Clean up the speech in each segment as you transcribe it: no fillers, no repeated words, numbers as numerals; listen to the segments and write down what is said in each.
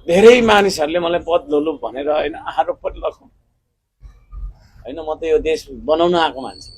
धेरै मानिसहरूले मलाई पद लोलुप भनेर होइन आरोप पनि लगाउँ होइन। म त यो देश बनाउन आएको मान्छे।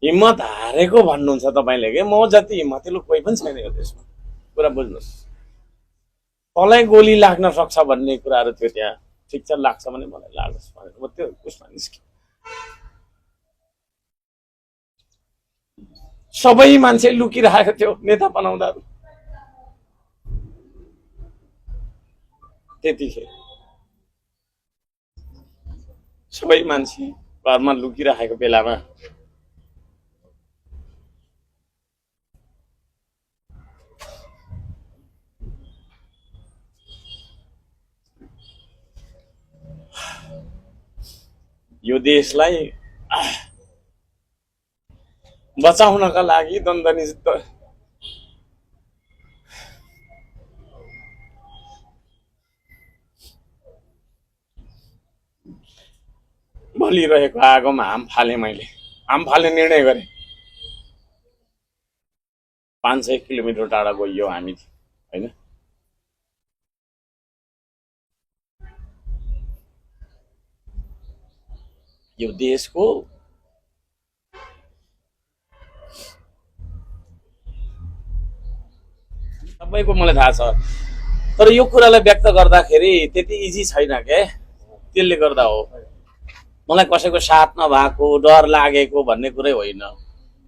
हिम्मत हारेको भन्नुहुन्छ तपाईँले के? म जति हिम्मतिलो कोही पनि छैन यो देशमा। कुरा बुझ्नुहोस्। तँलाई गोली लाग्न सक्छ भन्ने कुराहरू थियो त्यहाँ। ठिक छ, लाग्छ भने मलाई लागोस् भनेर म त्यो उसमा निस्केँ। सबै मान्छे लुकिरहेको थियो नेता बनाउँदा त्यतिखेर। सबै मान्छे घरमा लुकिरहेको बेलामा यो देशलाई बचाउनका लागि द्वन्द्वनीति बलिरहेको आगोमा हाम फाले। मैले हाम फाल्ने निर्णय गरेँ। 500 किलोमिटर टाढा गइयो हामी होइन। यो देशको सबैको मलाई थाहा छ, तर यो कुरालाई व्यक्त गर्दाखेरि त्यति इजी छैन के। त्यसले गर्दा हो मलाई कसैको साथ नभएको, डर लागेको भन्ने कुरै होइन।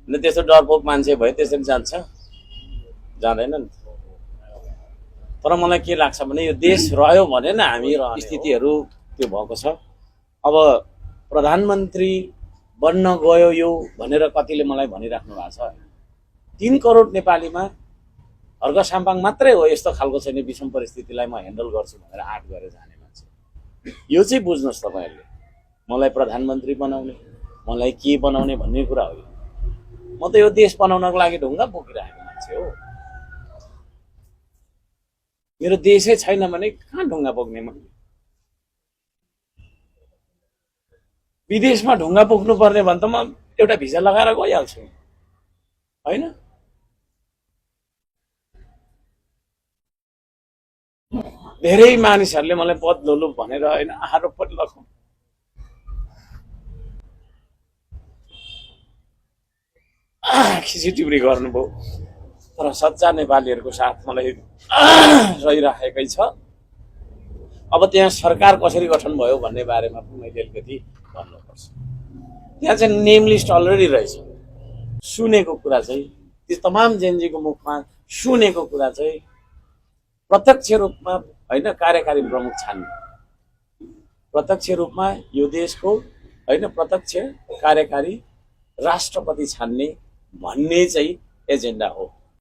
त्यस्तो डरपोक मान्छे भए त्यसरी जान्छ? जाँदैन नि। तर मलाई के लाग्छ भने यो देश रह्यो भने न हामी स्थितिहरू त्यो भएको छ। अब प्रधानमन्त्री बन्न गयो यो भनेर कतिले मलाई भनिराख्नु भएको छ। 3 करोड नेपालीमा हर्क साम्पाङ मात्रै हो यस्तो खालको छैन विषम परिस्थितिलाई म ह्यान्डल गर्छु भनेर आँट गरेर जाने मान्छे। यो चाहिँ बुझ्नुहोस् तपाईँहरूले। मलाई प्रधानमन्त्री बनाउने, मलाई के बनाउने भन्ने कुरा हो। म त यो देश बनाउनको लागि ढुङ्गा बोकिरहेको मान्छे हो। मेरो देशै छैन भने कहाँ ढुङ्गा बोक्ने? म विदेशमा ढुङ्गा बोक्नु पर्ने भने त म एउटा भिजा लगाएर गइहाल्छु होइन। धेरै मानिसहरूले मलाई पद लोलुप भनेर होइन आरोप पनि लगाउँ। खिचिटिप्री गर्नुभयो, तर सच्चा नेपालीहरूको साथ मलाई रहिराखेकै छ। अब त्यहाँ सरकार कसरी गठन भयो भन्ने बारेमा पनि मैले अलिकति भन्नुपर्छ। त्यहाँ चाहिँ नेम लिस्ट अलरेडी रहेछ। सुनेको कुरा चाहिँ त्यो तमाम जेनजीको मुखमा सुनेको कुरा चाहिँ प्रत्यक्ष रूपमा होइन कार्यकारी प्रमुख छान्ने, प्रत्यक्ष रूपमा यो देशको होइन प्रत्यक्ष कार्यकारी राष्ट्रपति छान्ने भन्ने चाहिँ एजेन्डा हो।